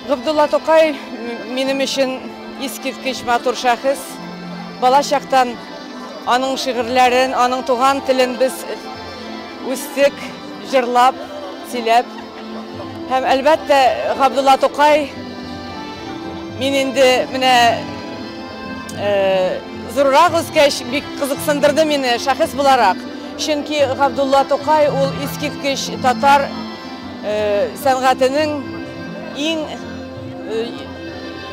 Габдулла Тукай минем өчен искиткеч матур шәхес. Бала чактан аның шигырьләрен, аның туган телен без үстек, җырлап, сөйләп. Һәм, әлбәттә, Габдулла Тукай мин инде менә зуррак үскәч бик кызыксындырды мине шәхес буларак. Чөнки Габдулла Тукай ул искиткеч татар сәнгатенең иң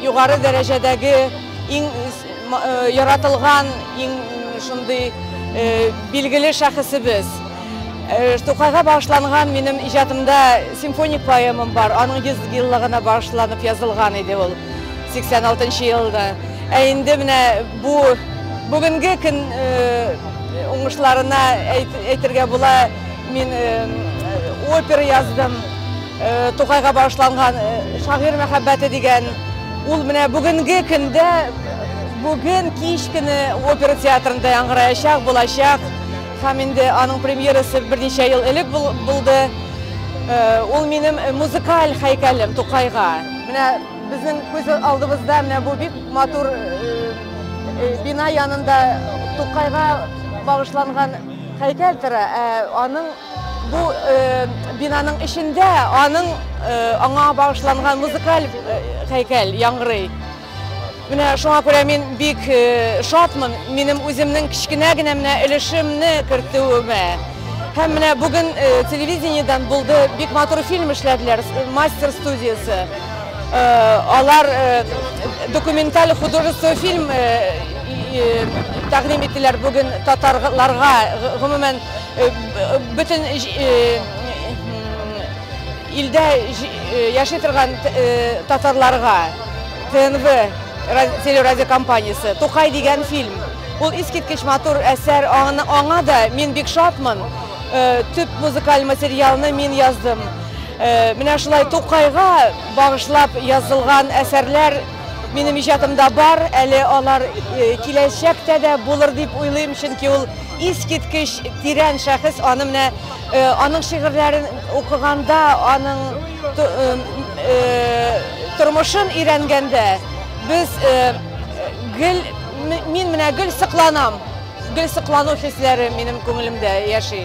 югары дәрәҗәдәге, иң яратылган, иң шундый билгеле шәхесебез. Тукайга багышланган минем иҗатымда симфоник поэмам бар. Аның 100 еллыгына багышланып язылган иде ул 86 елда. Ә инде менә бу бүгенге көн уңышларына әйтергә була, мин опера яздым. Тукайга багышланган Шагыйрь мәхәббәте дигән. Ул менә бүгенге көндә, бүген кич көне опера театрында яңгыраячак, булачак. Һәм инде аның премьерасы берничә ел элек булды. Ул минем музыкаль һәйкәлем Тукайга. Менә безнең күз алдыбызда менә бу бик матур бина янында Тукайга багышланган һәйкәл тора. Ә аның бу бинаның эчендә аның аңа багышланган музыкаль һәйкәл яңгырый. Менә шуңа күрә мин бик шатмын, минем үземнең кечкенә генә менә өлешемне кертүемә. Һәм менә бүген телевидениедән булды, бик матур фильм эшләделәр, Мастер студиясе. Алар документаль художество фильм тәкъдим иттеләр бүген татарларга, гомумән, бөтен илдә яши торган татарларга. ТНВ телерадиокомпаниясе Тукай дигән фильм. Ул искиткеч матур әсәр, аңа да мин бик шатмын. Төп музыкаль материалны мин яздым. Менә шулай Тукайга багышлап язылган әсәрләр минем иҗатымда бар, әле алар киләчәктә дә булыр дип уйлыйм, чөнки ул искиткеч тирән шәхес, аны менә аның шигырьләрен укыганда, аның тормышын өйрәнгәндә без гел, мин менә гел сокланам, гел соклану хисләре минем күңелемдә яши.